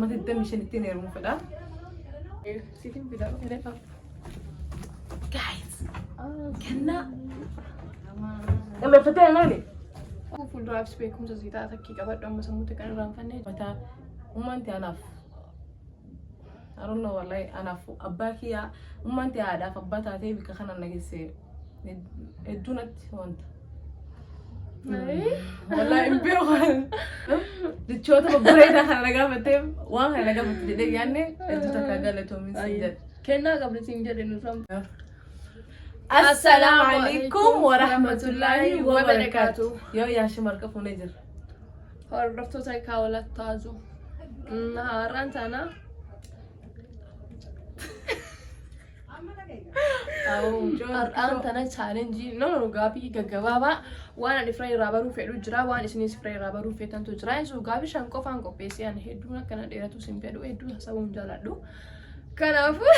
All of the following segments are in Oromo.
Amata 25tti heerumuu fedha. Siifin fidaa fedha. Guys, kennaa. Qilleeffatee maali? Fuulduraafis beekumsa sii ta'a takkii qabadhu amma sammuutti kan irraanfanne. Mataa ummaan tee anaaf I don't know, wallahi anaaf abbaa kiyyaa ummaan tee haadhaaf abbaa taatee bikka kana na geesse hedduu natti wanta. Wallahi hin beeku. Jechoota babbareedaa kana na gaafatteef, waan kana na gaafatte jedhee yaadne, hedduu takka galatoomin siin jedhe. Kennaa qabdi siin jedhe nurraan. Assalaamu alaikum wa rahmatullahi wa barakaatuh. Yoo yaashii marqa fuunee jirra. Hordoftoota kaawwattaazu. Har'aan taana har'aan tana challenge no no gaafii gaggabaabaa waan ani fira irraa baruu fedhu jira, waan isinis fira irraa baruu feetantu jira. Isu gaafii shan qofaan qopheessee, ani hedduun akkana dheeratu sin fedhu, hedduu haasawuu hin jaaladhu. Kanaafuu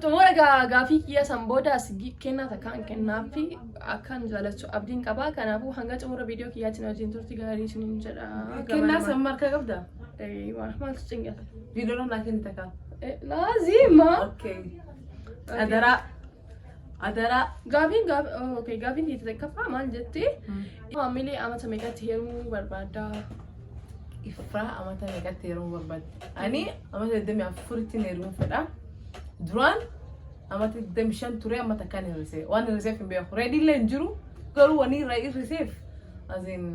xumura gaafii kiyya san booda as kennaa takkaan kennaafi akkan jaalachuu abdiin qaba. Kanaafuu hanga xumura viidiyoo kiyyaatti na wajjin turti gaarii isiniin jedha. Kennaa san marka qabda? Maaltu cinqata? Viidiyoo naa kenni takka. Laazima. Okay. Adaraa. Adaraa. Gaafiin okay, gaafiin tiita takkaffaa maal jetti? Maamilee amata meeqatti heerumuu barbaadda? Ifraa amata meeqatti heerumuu barbaadde? Ani amata 24tti heerumuu fedha. Duraan amata 25 ture, amma takkaan hir'ise. Waan hir'iseef hin beeku. Ready illee hin jiru. Garuu wanni irraa hir'iseef asin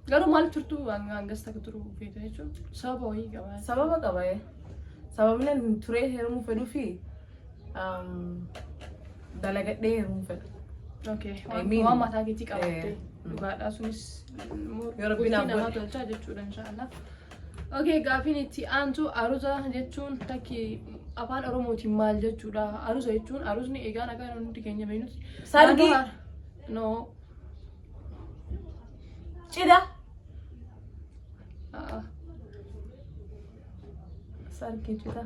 Garuu maal turtuu hangas takka turuu feete jechuun sababa wayii qaba. Sababa qaba. Sababni ani turee heerumuu fedhuu fi dalagadhee heerumuu fedha. Okay. I mean, Waan mataa keetii qabatte dhugaadhaa sunis Yoo Rabbi bultii naaf namaa godhe. tolchaa jechuudha inshaallah. Okay, gaafiin itti aantu aruza jechuun takki afaan Oromootiin maal jechuudha? Aruza jechuun, aruzni egaan akka hundi keenya beeknutti. Sargii. No. Cidha. Ah. Sargii, cidha.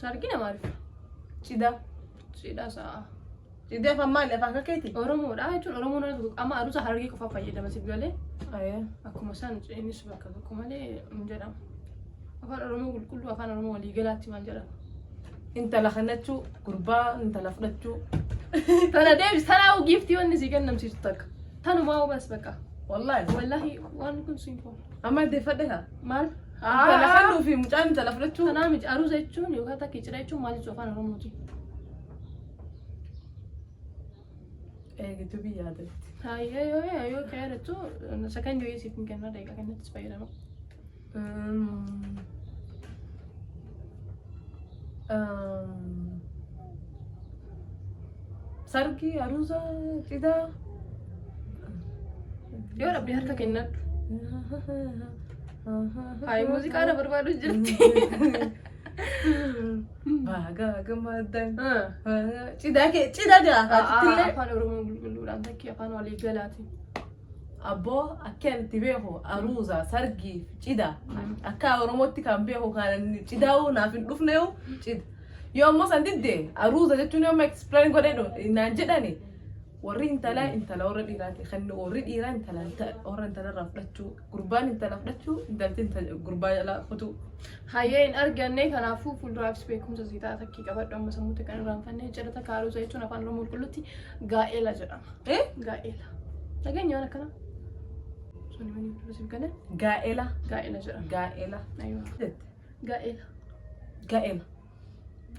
Sargii namaaf. Cidha. Cidha sa'a. Cidha afaan maali? Afaan kakkeeti? Oromoodha jechuun Oromoon amma aruza Harargee qofa fayyadama siif galee. Ayee. Akkuma isaan innis bakka tokko malee hin jedhamu. Afaan Oromoo qulqulluu, afaan Oromoo waliigalaatti maal jedhama? Intala kennachuu, gurbaa intala fudhachuu. Tana deebis, tanaa giiftii wanni sii kennamsiisu takka. Tanumaa bas bakka. Wallaahi. Wallahi waan kun simple. Amma deeffadhe haa. Maal? Intala kennuu fi mucaan intala fudhachuu. Tanaa miti, aruuza jechuun yookaan takki cidha jechuun maal jechuu afaan Oromooti? Eegituu biyya yaadatti. Hayyee, yoo yoo ka yaadattu sakandii wayii siif hin kenna, daqiiqaa kennattis fayyadama. Sargii, aruuza, cidha. Yoo dhabde harka kennadhu. Hayi, muuziqaa na barbaadu jirti. Baga gammadan. Cidha kee cidha jira haatittillee. Afaan Oromoo qulqulluudhaan takki afaan waliigalaatiin. Abboo, akka ani itti beeku aruuza, sargii, cidha. Akka Oromootti kan beeku kan cidhaa'uu naaf hin dhufneewu cidha. Yoo ammoo san didde, aruuza jechuun yoo amma explain godhee naan jedhani, warri intalaa intala warra dhiiraati. Kan warri dhiiraa intala warra intalarraa fudhachuu, gurbaan intala fudhachuu, intalti intala gurbaa jalaa kutuu. Hayyee, hin arganne. Kanaafuu fuulduraafis beekumsa sii ta'a takkii qabadhu amma sammuutti kan irraanfanne cidha takka aruuza jechuun afaan Oromoo qulqulluutti gaa'ela jedhama. Eh? Gaa'ela. Dhageenya waan akkanaa. Suni mani dura siif galee? Gaa'ela. Gaa'ela jedhama. Gaa'ela. Aywa. Jette. Gaa'ela. Gaa'ela.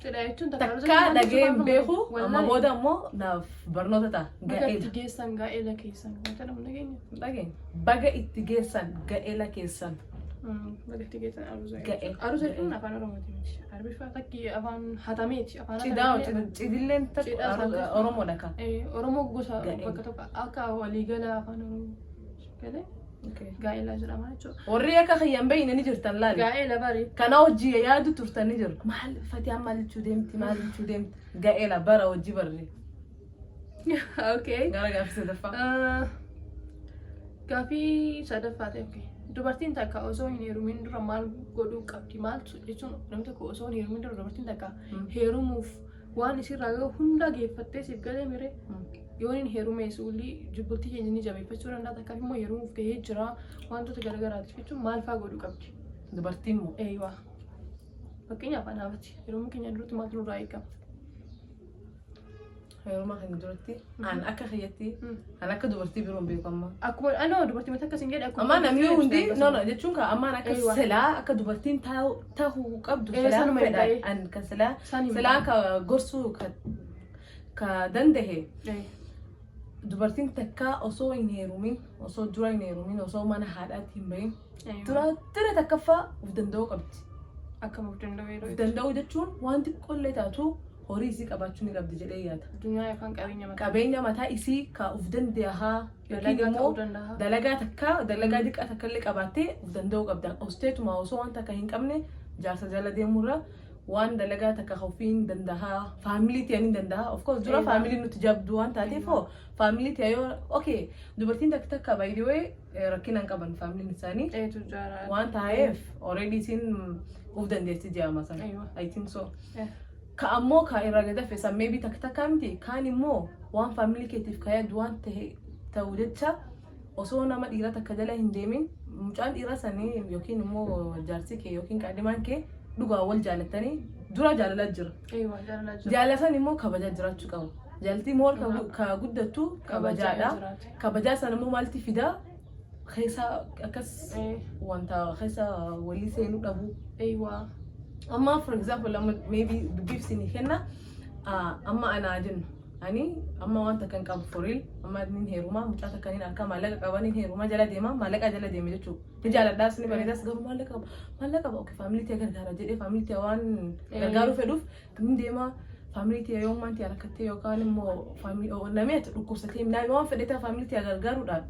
Cidha jechuun takka aruuza Takkaa jechuun dhagee hin afaan beeku, amma Wallahi. booda immoo naaf barnoota ta'a. Baga Gaa'ela. itti geessan gaa'ela keessan kan jedhamu nageenya. Dhageenya. Baga itti geessan gaa'ela keessan. Baga itti geessan aruuza. Gaa'ela. Aruuza jechuun afaan Oromooti miti. Arbiffaa takki afaan hatameeti. Afaan Cidhaa hatamee. Cidilleen takka Cidhaa isaan Oromoodha kan. Oromoo gosa Gaa'ela. bakka tokko akka waliigala afaan Oromoo galee gaa'ela jedhama jechuudha. Warri akka kiyyan beeyne ni jirtan laali. Gaa'ela bari. Kana hojii yaadu turtan ni jiru. Maal Fatiyaan maal jechuu deemti, maal jechuu deemti? Gaa'ela bara hojii barre. Okay. Gara gaaffii sadaffaa. Gaaffii sadaffaa ta'e, okay. Dubartiin takka osoo hin heerumin dura maal godhuu qabdi? Maaltu jechuun namni tokko osoo hin heerumin dura dubartiin takka heerumuuf waan isirraa gahu hunda geeffattee siif galee mire, yoo hin heerume suulii bultii keenya ni jabeeffachuu danda'a, takkaaf immoo heerumuuf gahee jira, wantoota garaagaraatiif jechuun maal fa'aa godhuu qabdi? Dubartiin moo? Eeyyuu. Fakkeenyaaf anaafati heeruma keenya duratti maaltu nurraa eegama? Heeruma keenya duratti an akka kiyyatti, an akka dubartii biroo hin beeku amma. Akkuma anoo dubartii mata akkasiin jedhe, akkuma Amma namni dubartii hundi ibsa. No, jechuun ka ammaan akka silaa akka dubartiin tahuu qabdu silaa sanuma hin fedha ta'e. An kan silaa San hin silaa ka gorsuu ka dandahe dubartiin takka osoo hin heerumin, osoo dura hin heerumin, osoo mana haadhaatti hin bahin dura dura takkaffaa of danda'uu qabdi. Akkam of danda'u yeroo Of danda'uu jechuun waan xiqqoollee taatu horii isii qabaachuu ni qabdi jedhee yaada. Addunyaa yookaan qabeenya mataa. Qabeenya mataa isii ka of danda'a yookiin Dalagaa immoo ta'uu danda'a. Dalagaa takka, dalagaa xiqqaa takka illee qabaattee of danda'uu qabda. Osteetuma osoo waan takka hin qabne jaarsa jala deemurra waan dalagaa takka ofii hin danda'a. Family ta'an hin danda'a. Of course dura family nuti jabduu waan taateef hoo family ta'e yoo okay, dubartiin takka takka by the way rakkina hin qaban familyn isaanii Eetu jaaraa. waan taa'eef already isiin of dandeessi jedhama sana. I think so. Ka ammoo ka irraa gad hafe san maybe takka takka miti, kaan immoo waan family keetiif ka yaaddu waan ta'e ta'u jecha osoo nama dhiira takka jala hin deemin mucaan dhiira sanii yookiin immoo jaarsi kee yookiin qaadhimaan kee dhugaa wal jaalattanii dura jaalala jira. Eeyyuu, jaalalaa jira. Jaalala san immoo kabajaa jiraachuu qaba. Jaalti moor ka guddattu kabajaadha. Jiraate. Kabajaa sana immoo maalti fidaa? Keessa akkas wanta keessa walii seenuu dhabuu. Amma for example, amma maybe dubbiif isinii kenna, amma anaa jennu, ani amma waan takka hin qabu for real. Amma nin heeruma, mucaa takka nin harka maallaqa qaban nin heeruma jala deema, maallaqa jala deema jechuudha. Ni jaaladhaas, ni bareedas, garuu maallaqa qaba, maallaqa qaba, okay, family ta'e gargaara jedhee family ta'e waan gargaaruu fedhuuf nin deema. Family ta'e yoo maan ta'e rakkattee yookaan immoo family namni ati dhukkubsatee namni waan fedhe ta'e family ta'e gargaaruudhaan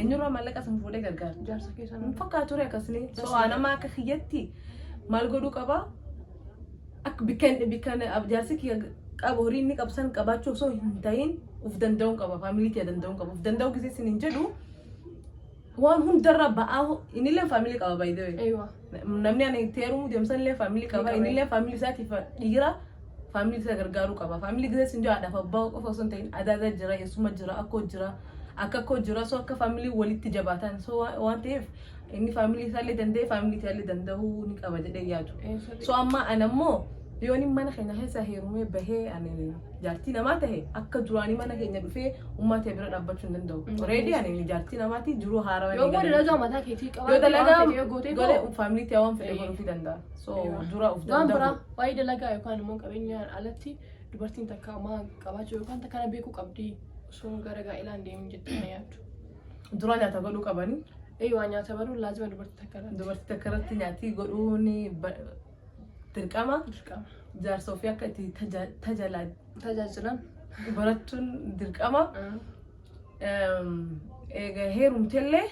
eenyurraa maallaqa san fuudhee gargaara. Jaarsa keessa Hin fakkaatu ture akkasni. So waan amma akka kiyyatti maal godhuu qaba? Akka bikkan bikkan jaarsi kiyya qabu horii inni qabu san qabaachuu osoo hin ta'in uf danda'uu qaba. Family kiyya danda'uu qaba. Uf danda'uu gisee isin hin jedhu waan hundarra ba'aa innillee family qaba, by the way. Namni ani itti heerumuu deemsan illee family qaba. Qaba. Innillee family isaatiif dhiira family isa gargaaruu qaba. Family gisee isin jedhu haadhaaf abbaa qofa osoo hin ta'in adaada jira, eessuma jira, akkoo jira, akka jira. So akka family walitti jabaatan so waan ta'eef inni family isaallee danda'e family isaallee danda'uu ni qaba jedhee yaadu. So amma ana immoo yoon mana keenya keessa heerumee bahee ani jaartii namaa tahe akka duraanii mana keenya dhufee uummata bira dhaabbachuu hin danda'u. Already ani jaartii namaati, jiruu haarawaa Yoo immoo dalagaa mataa keetii yoo qabaate dalagaa waan fedhe yoo gootee godhe koo family ta'e waan fedhe godhuufii danda'a. So dura of Waan biraa danda'u. waa'ee dalagaa yookaan immoo qabeenyaan alatti dubartiin takka maa qabaachuu yookaan takka kana beekuu qabdi osoo gara gaa'ilaan deemin jettee na yaaddu? Dura nyaata godhuu qabanii. Eeyyuu, nyaata baruun laazima dubartii takka irratti. Dubartii takka irratti nyaatii godhuun dirqama. Dirqama. Jaarsa ofii akka itti tajaajila Tajaajilan. barachuun dirqama. Eega heerumtellee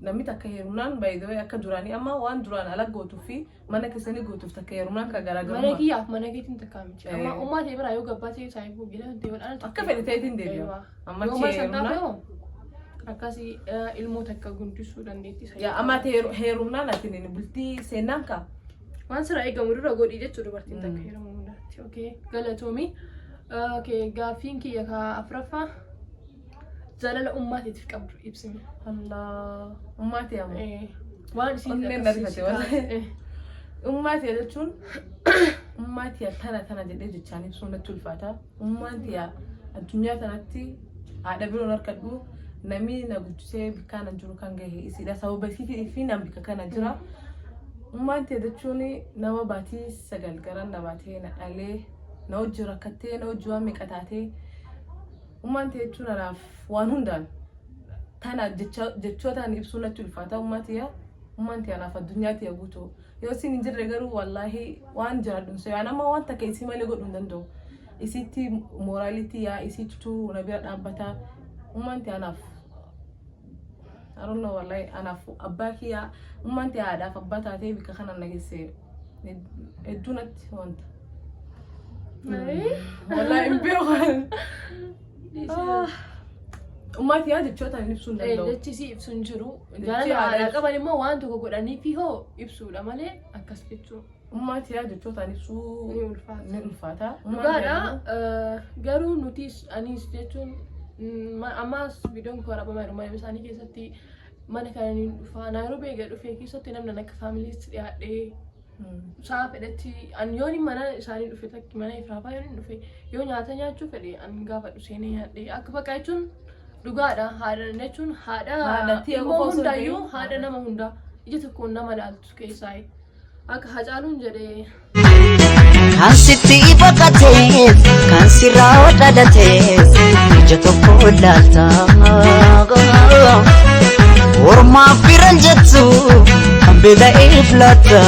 namni takka heerumnaan by the way akka duraanii amma waan duraan ala gootuu fi mana keessanii gootuuf takka heerumnaan kan Mana garaagarummaa. kiyyaaf mana keetiin takkaa miti. Amma ummaa ta'e biraa yoo gabbaa ta'e saayibuu gila ta'e wal Akka fedhe ta'eetiin deebi'a. Amma Yoo mana san heerumnaan taate hoo akkasii ilmoo takka guddisuu dandeetti. Yaa amma ati heerumnaan ati bultii seenaan kaa. Waan sirraa eegamu dura godhii jechuu dubartiin takka heerumuu hundaatti. Okay, galatoomi. Okay, gaaffiin kiyya ka afuraffaa jaalala ummaatiif qabdu ibsime. Allah, ummaati amma. Waan isiin Onneen akkasii narifate si wallahi. taate. Ummaati jechuun ummaati tana tana jedhee jechaan ibsuun natti ulfaata. Ummaati addunyaa tanatti haadha biroon harkadhu, namni na guddisee bikka kana jiru kan gahe isiidha. Sababa isiitii fi nan bikka kana jira. Ummaati jechuun nama baatii 9 garan na baatee na dhalee, na hojii rakkattee, na hojii waan meeqa taatee. Ummaati jechuun anaaf waan hundaan tana jechootaan ibsuun natti ulfaata. Ummaati anaaf addunyaa tiyya guutuu. Yoo isin hin jirre garuu wallaahi waan jiraadhu hin waan amma waan takka isii malee godhuu hin danda'u. Isitti morality yaa isittu na bira dhaabbata. Ummaan anaaf, I don't know, wallahi anaaf abbaa kiyyaa ummaan tiyya haadhaaf abbaa taatee bikka kana na geesse hedduu natti wanta. Wallahi hin beeku. Ummaan tiyyaa jechootaan ibsuu hin danda'u. Jechi isii ibsu hin jiru. Jechi Jaalala haadha haadhaa ibsu. qaban immoo waan tokko godhanii fi hoo ibsuudha malee akkas jechuu Ummaan tiyyaa jechootaan ibsuu ni ulfaata. Ni ulfaata. Ummaan Dhugaadha. tiyyaa Garuu nutis anis jechuun ammaas viidiyoon kun waraabama jiru mana isaanii keessatti. Mana kana ni dhufa. Naayiroobii egaa dhufee keessatti namni akka familyitti dhiyaadhee sa'a fedhetti an yoon mana isaanii dhufe, takki mana Ifraafaa yoon dhufe, yoo nyaata nyaachuu fedhe an gaafadhu, seenee nyaadhe. Akka bakka jechuun dhugaadha. Haadha jechuun haadha. Haadha tiya ilmoo qofa osoo hin hundaayyuu ta'in haadha nama hundaa ija tokkoon nama laaltu keessaa akka Hacaaluun jedhee. Kan sitti baqatees, kan sirraa dhalatees, ija tokko laalta. Ormaaf biran jettu, kan beela'eef laatta.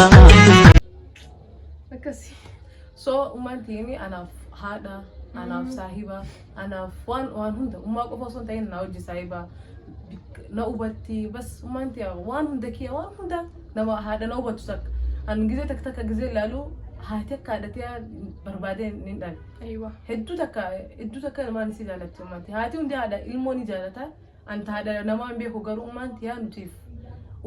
Akkasii. So ummaan tiyini anaaf haadha, anaaf saahiba, anaaf waan hunda. Ummaa qofa osoo hin ta'in na hojii saahiba na hubatti. Bas, ummaan tiya waan hunda kiyya, waan hunda nama haadha na hubattu takka. An gizee takka takka gizee ilaalu, haati akka haadha tiya barbaadee ni dhabe. Hedduu takka, hedduu takka ilmaan isii jaalatti ummaan tiya. Haati hundi haadha ilmoo ni jaalata. Anta haadha namaa hin beeku, garuu ummaan tiya nutiif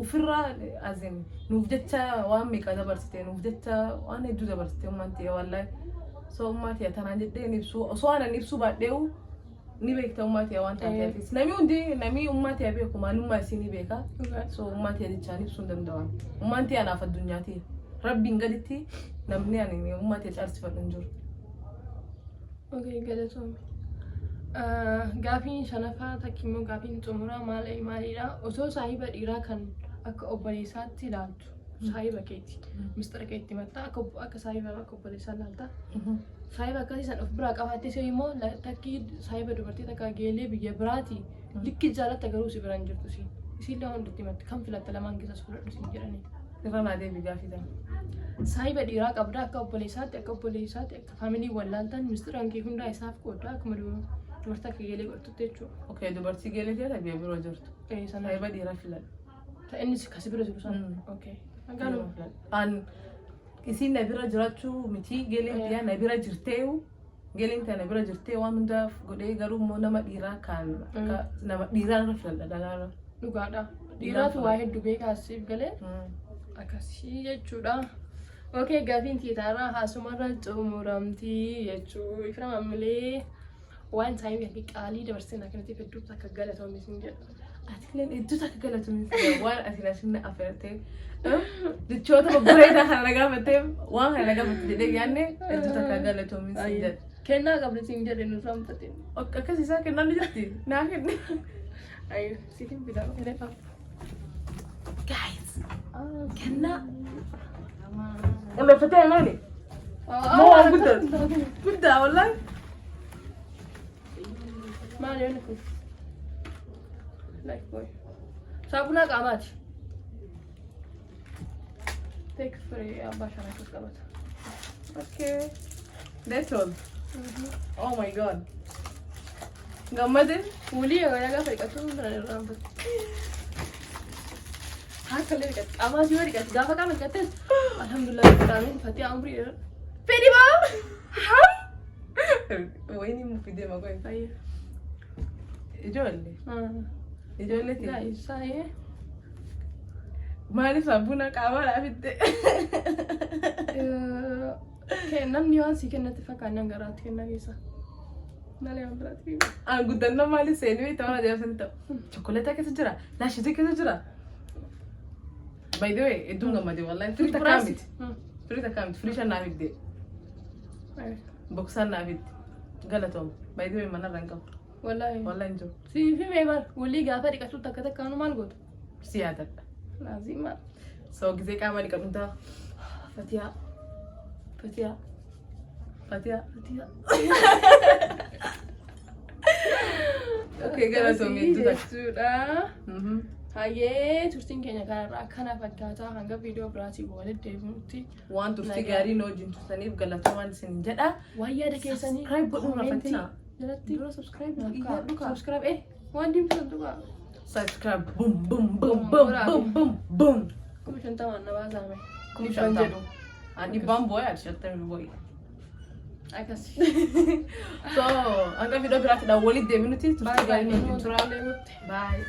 ofirraa azin nuuf jecha waan meeqa dabarsite, nuuf jecha waan hedduu dabarsite ummaan tiya, wallahi. So ummaa tiya tanaan jedhee hin ibsu. Osoo anan ibsuu baadheewu ni beekta ummaa tiya waan taateefis. Namni hundi, namni ummaa tiya beeku maalummaa isii ni beeka. So ummaa tiya jechaan ibsuu hin danda'an. Ummaan tiya anaaf addunyaa tiya. Rabbiin gaditti namni ani ummaa tiya caalsifadhu hin jiru. Okay, galatoome. Gaafiin shanaffaa takki immoo gaafiin xumuraa maal maalidha? Osoo saahiba dhiiraa kan akka obboleessaatti ilaaltu, saahiba keeti. Mistira keetti matta akka saahiba, akka obboleessaa ilaalta. Saahiba akkasii san of biraa qabaattee si immoo takkii saahiba dubartii takka geelee biyya biraati likki jaalatta, garuu si biraan jirtu siin. Isiin lama hundatti himatti, kam filatta lamaan keessas fudhadhu siin jedhanii. Irra naa deebi gaafii tana. Saahiba dhiiraa qabda, akka obboleessaatti, akka family wallaaltan, mistiraan kee hundaa isaaf qoodda, akkuma dubartii akka geelee godhatutti jechuudha. Okay, dubartii geelee ta'e biyya biroo jirtu. Ee, sana. Saahiba dhiiraa filadha. Ta innis kasi bira jiru sana. Okay. Hanganu. An isiin na bira jiraachuu miti, geeleen tiyyaa na bira jirteeyu, geeleen tiyyaa na bira jirtee waan hundaaf godhee, garuu immoo nama dhiiraa kan akka nama dhiiraa irra filadha dhalaarra. Dhugaadha. Dhiiraatu waa hedduu beekaa siif galee akkasii jechuudha. Okay, gaafiin tiitaarraa haasumarra xumuramtii jechuu. Ifra mammilee waan time fi qaalii dabarsine akkanatti hedduu takka galatoomni siin jedha. Atileen hedduu takka galatoomii waan ati nasinna affeertee jechoota babbareedaa kana na gaafattee, waan kana na gaafatte jedhee yaadne, hedduu takka galatoomii siin jedha. Kennaa qabdi siin jedhe, nu ramfatin. Akkas isaa kennaan ni jirti naa kenne. Ayo, siifin fidaa. Guys, kennaa. Qulleeffatee maali? Moo waan guddaa? Guddaa wallahi. Maali yoonni kun? Lifebuoy. Saamunaa qaamaati. Teek firee abbaa shan akkas qabata. Okay. Dettol. Oh my God. Gammade? Fuulii yeroo gaafa dhiqatu kan irraanfatu. Harka illee dhiqatu. Qaamaa si yoo dhiqatu, gaafa qaama dhiqattes alhamdulillah rabbil alamin, fatii umrii dheeraa. Fedhi baa! Wayini mu fidee maqaa. Ijoollee. Ijoollee tiya. Gaa'isaaye. Maaliif saabuna qaamaa fidde? Namni waan si kennatti fakkaannaan garaatti kennaa keessa. Malee waan biraatti. An guddannoo maaliif seenii beektaa waan ajaa'ibsanii ta'u. Chokoleetaa keessa jira. Laashitii keessa jira. By the way, hedduun gammade wallahi. Firii takkaa miti. Firii takkaa miti. Firii shan naa fidde. Boksaan naa fidde. Galatoom. By the way, manarra hin qabu. Wallahi. Wallahi hin jiru. Siif himee bar walii gaafa dhiqatu takka takkaanu maal gootu? Si yaadadha. Laazima. So gisee qaama dhiqatu ta'a. Fatiyaa. Fatiyaa. Fatiyaa. Fatiyaa. Okay, galatoom hedduu takka. Jechuudha. Hayyee, turtiin keenya kanarraa kana fakkaataa, hanga viidiyoo biraatiin walitti deebinutti. Waan turtii gaarii nu wajjin turtaniif galatoomaan isin jedha. Waan yaada keessanii Subscribe godhuu hin commentii rafatinaa. jalatti Dura subscribe naaf iyyadhu kaa'aa. kaa. Subscribe waan diimtuu tuqaa. Subscribe boom boom boom boom boom boom boom. 50,000 na baasaame. 50,000. Jedhu. Ani dhibbaan bu'ee, ati shantamii bu'ee. Akkasii. So hanga viidiyoo biraatti walitti deebinutti turtii gaarii nu wajjin turaa. Bye. Bye.